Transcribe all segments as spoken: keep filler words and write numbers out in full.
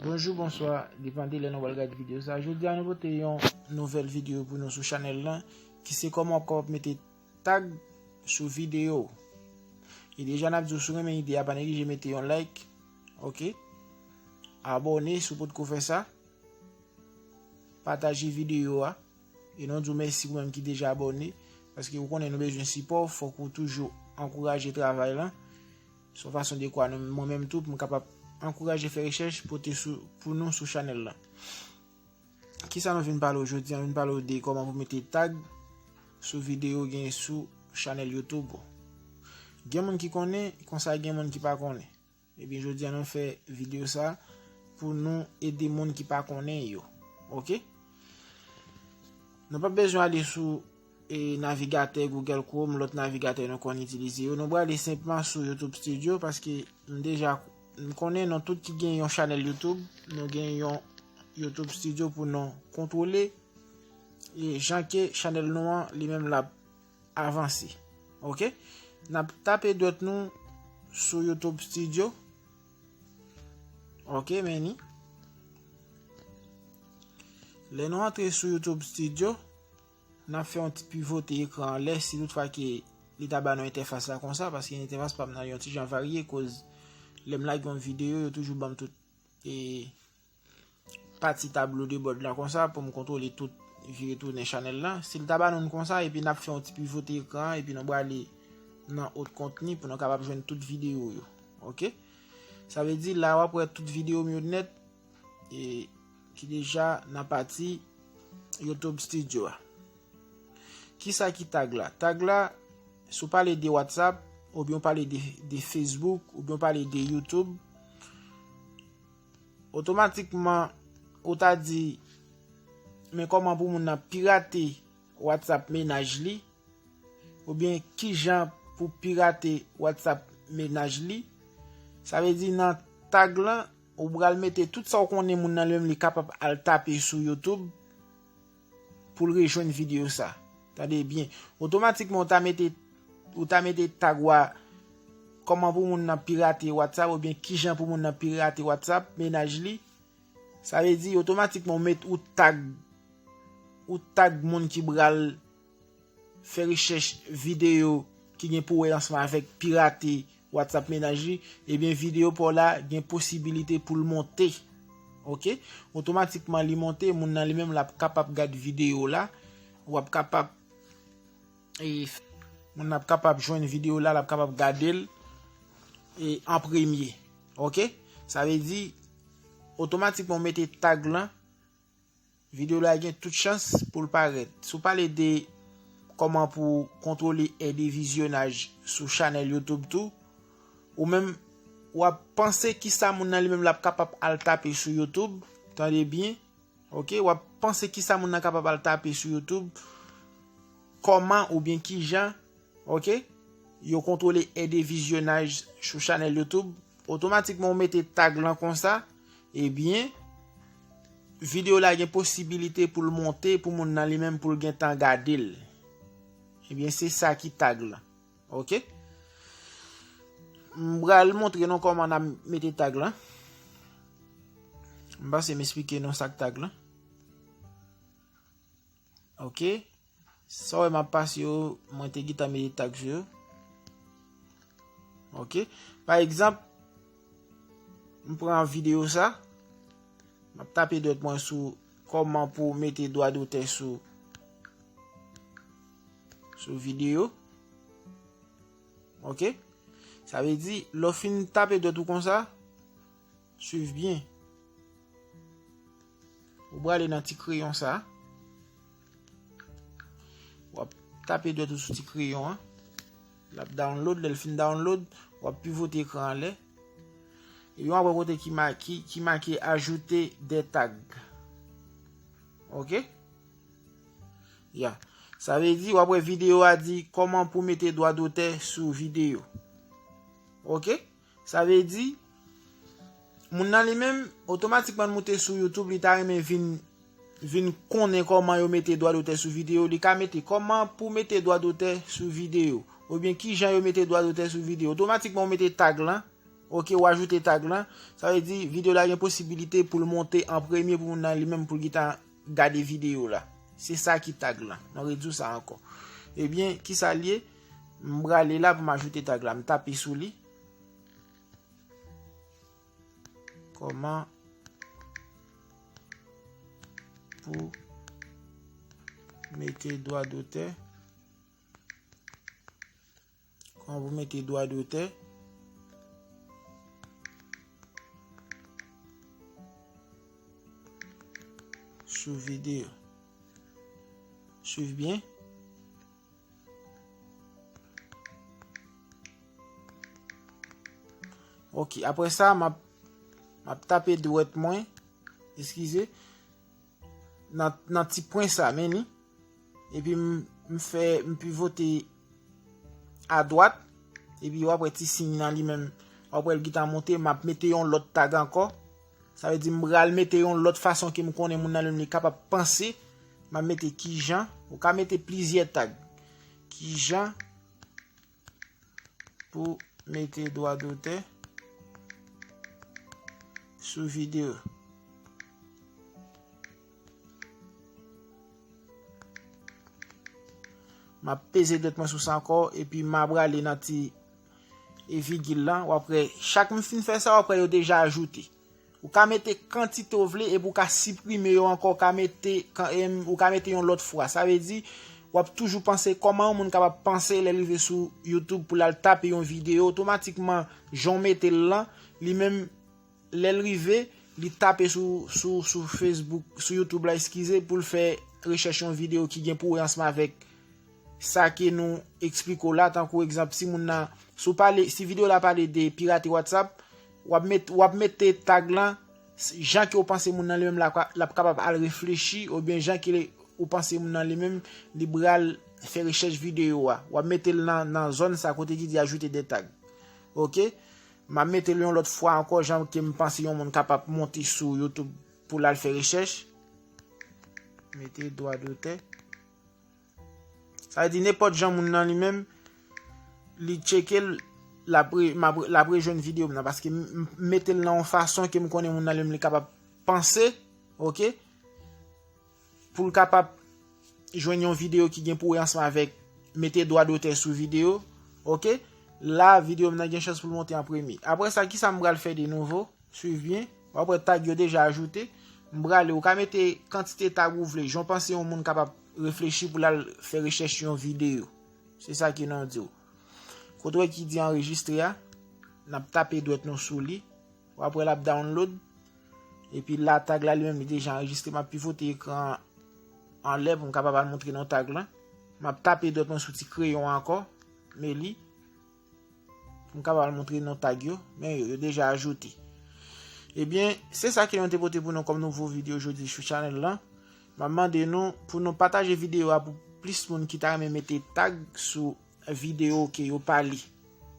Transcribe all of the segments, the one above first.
Bonjou, bonswa, depann de lè nou pral gade videyo sa. Jodi a nou pote yon nouvèl videyo pou nou sou chanèl lan, ki se kòman w ap kapab mete tag sou videyo. E deja n ap di w, si w renmen ide a, pa neglije mete yon like, oke? Abòne si w potko fè sa. Pataje videyo a. E nou di w mèsi ou menm ki deja abòne, paske ou konnen nou bezwen sipò, fòk ou toujou ankouraje travay lan. Se yon fason de kwa nou, mwen menm tou, pou m kapab ankouraje fè rechèch, pote sou, pou nou sou chanèl lan. Kisa nou vin pale w jodi a? Nou vin pale w de kòman pou mete tag sou videyo w gen sou chanèl YouTube ou. Gen moun ki konnen, konsa gen moun ki pa konnen. Ebyen, jodi a nou fè videyo sa pou nou ede moun ki pa konnen yo. Oke? Nou p ap bezwen ale sou e, navigatè Google Chrome, lòt navigatè nou konn itilize yo. Nou prale senpman sou YouTube Studio paske m deja, m konnen nou tout ki gen yon chanèl YouTube, nou gen yon YouTube Studio pou nou kontwole e, jan ke chanèl nou an li menm l ap avanse. Oke? N ap tape dwèt nou sou YouTube Studio. Oke, men ni. Lè nou antre sou YouTube Studio, n ap fè yon ti pivote ekran anlè si toutfwa ke li ta ba nou entèfas la konsa, paske entèfas pa m nan yon ti jan varye, koz lè m lage yon videyo, yo toujou ban m tout e, pati tablo de bòd la konsa pou m kontwole tout, vire tounen chanèl la. Si l ta ba nou l konsa, epi n ap fè yon ti pivote ekran an, epi nou prale nan ot kontni pou nou kapab jwenn tout videyo yo. Oke? Sa vle di la w ap wè tout videyo m yo nèt e, ki deja nan pati YouTube Studio a. Kisa ki tag la? Tag la, si w pale de WhatsApp, oubyen w pale de, de Facebook, oubyen w pale de YouTube, otomatikman, ou ta di, men kòman pou moun nan pirate WhatsApp mennaj li, oubyen kijan pou pirate WhatsApp mennaj li. Sa vle di nan tag lan, ou pral mete tout sa w konnen moun nan li menm li kapab al tape sou YouTube pou l rejwenn videyo sa. Tande byen. Otomatikman, ou ta mete, ou ta mete tag ou a, kòman pou moun nan pirate WhatsApp, oubyen kijan pou moun nan pirate WhatsApp mennaj li. Sa vle di, otomatikman, ou met, ou tag, ou tag moun ki pral fè rechèch videyo ki gen pou wè ansanm avèk pirate WhatsApp mennaj li, ebyen, videyo pa w la gen posibilite pou l monte. Oke? Otomatikman, li monte, moun nan li menm l ap kapab gad videyo la, w ap kapab, e, moun nan ap kapab jwenn videyo la, l ap kapab gade l, e, an premye. Oke? Sa vle di, otomatikman, w mete tag lan, videyo la gen tout chans pou l parèt. Si w pale de kòman pou kontwole è de vizyonaj sou chanèl YouTube tou, ou menm, w ap panse kisa moun nan li menm l ap kapab al tape sou YouTube, tande byen, oke? W ap panse kisa moun nan kapab al tape sou YouTube, kòman oubyen kijan, oke? Yo kontwole è de vizyonaj sou chanèl YouTube. Otomatikman, ou mete tag lan konsa, ebyen, videyo la gen posibilite pou l monte pou moun nan li menm pou l gentan gade l. Ebyen, se sa ki tag lan. Oke? M pral montre nou kòman n ap mete tag lan. M panse m esplike nou sa k tag lan. Oke? Sa w wè m ap pase yo, mwen te gentan mete tag sou yo. Oke? Pa egzanp, m pran videyo sa, m ap tape dwèt mwen sou kòman pou mete dwa dotè sou, sou videyo. Oke? Sa vle di, lè w fin tape dwèt ou konsa, swiv byen. Ou prale nan ti kreyon sa. W ap tape dwèt ou sou ti kreyon an. L ap download, lè l fin download, w ap pivote ekran anlè. Epi w ap wè kote ki ma-, ki, ki make ajouter des tags. Oke? Ya. Sa vle di, w ap wè videyo a di kòman pou mete dwa dotè sou videyo. Oke? Sa vle di, moun nan li menm, otomatikman l moute sou YouTube, li ta renmen vin, vin konnen kòman yo mete dwa dotè sou videyo, li ka mete kòman pou mete dwa dotè sou videyo, oubyen kijan yo mete dwa dotè sou videyo. Otomatikman, ou mete tag lan, Ok, ou ajoute tag lan. Sa vle di, videyo la gen posibilite pou l monte an premye pou moun nan li menm pou l gentan gade videyo la. Se sa ki tag lan. Nou redwi sa ankò. Ebyen, ki sa l ye? M prale la pou m ajoute tag la. M tape sou li. Kòman pou mete dwa dotè? Kòman pou mete dwa dotè sou videyo? Swiv byen. Ok, apre sa, m ap, m ap tape dwèt mwen, eskize, nan, nan ti pwen sa, men li. Epi m, m fè, m pivote adwat, epi w ap wè ti siy nan li menm, w ap wè l gentan monte, m ap mete yon lòt tag ankò. Sa vle di m pral mete yon lòt fason ke m konnen moun nan li menm li kapab panse. M ap mete kijan, ou ka mete plizyè tag. Kijan pou mete dwa dotè sou videyo. M ap peze dwèt mwen sou sa ankò, epi m a prale nan ti e vigil lan. W ap wè, chak m fin fè sa, w ap wè yo deja ajoute. Ou ka mete kantite w vle, epi ou ka siprime yo ankò, ou ka mete, kan- em, ou ka mete yon lòt fwa. Sa vle di, w ap toujou panse kòman yon moun kapab panse lè l rive sou YouTube pou l al tape yon videyo, otomatikman, jan w mete l lan, li menm, lè l rive, li tape sou, sou, sou Facebook, sou YouTube la, eskize, pou l fè rechèch yon videyo ki gen pou wè ansanm avèk sa ke nou eksplike w la, tankou egzanp, si moun nan, si w pale, si videyo la pale de pirate WhatsApp, w ap met, w ap mete tag lan, s- jan ke w panse moun nan li menm l ap, l ap kapab al reflechi, oubyen jan ke ou panse moun nan li menm, li pral fè rechèch videyo a. W ap mete l nan, nan zòn sa kote ki di ajoute de tag. Ok? M ap mete l yon lòt fwa ankò, jan ke m panse yon moun kapab monte sou YouTube pou l al fè rechèch. Mete dwa dotè. Sa vle di nenpòt jan moun nan li menm, li tcheke l, l ap re- m ap re- l ap rejwenn videyo m nan, paske m m mete l nan yon fason ke m konnen moun nan li menm li kapab panse, ok, pou l kapab jwenn yon videyo ki gen pou wè ansanm avèk mete dwa dotè sou videyo, ok. La, videyo m nan gen chans pou l monte an premye. Apre sa, kisa m pral fè de nouvo? Swiv byen. W ap wè tag yo deja ajoute. M prale, ou ka mete kantite tag ou vle, jan w panse yon moun kapab reflechi pou l al fè rechèch yon videyo. Se sa ke nou di w. Kote w wè ki di anrejistre a, n ap tape dwèt nou sou li. W ap wè l ap download. Epi la, tag la li menm li deja anrejistre. M ap pivote ekran an anlè pou m kapab al montre nou tag lan. M ap tape dwèt mwen sou ti kreyon an ankò. Men li. Pou m kapab al montre nou tag yo. Men yo, yo deja ajoute. Ebyen, se sa ke nou te pote pou nou kòm nouvo videyo jodi sou chanèl lan. M ap mande nou pou nou pataje videyo a pou plis moun ki ta renmen mete tag sou videyo ke yo pale.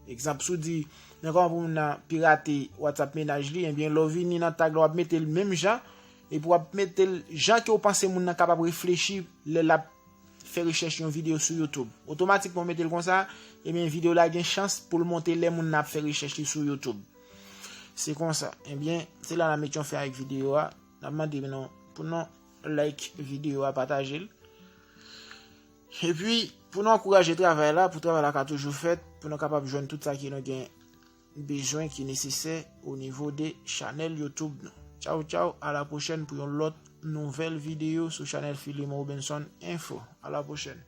Egzanp, si w di, men kòman pou moun nan pirate WhatsApp mennaj li, ebyen, lè w vini nan tag la, w ap mete l menm jan, epi w ap mete l jan ke w panse moun nan kapab reflechi lè l ap fè rechèch yon videyo sou YouTube. Otomatikman, w mete l konsa, ebyen, videyo la gen chans pou l monte lè moun nan ap fè rechèch li sou YouTube. Se konsa. Ebyen, se la n ap met yon fen avèk videyo a. N ap mande nou pou nou like videyo a, pataje l. Epi, pou nou ankouraje travay la, pou travay la ka toujou fèt, pou nou kapab jwenn tout sa ke nou gen bezwen, ki nesesè o nivo de chanèl YouTube nou. Tchaw, tchaw, a la pwochèn pou yon lòt nouvèl videyo sou chanèl Filemon Robinson Info. A la pwochèn.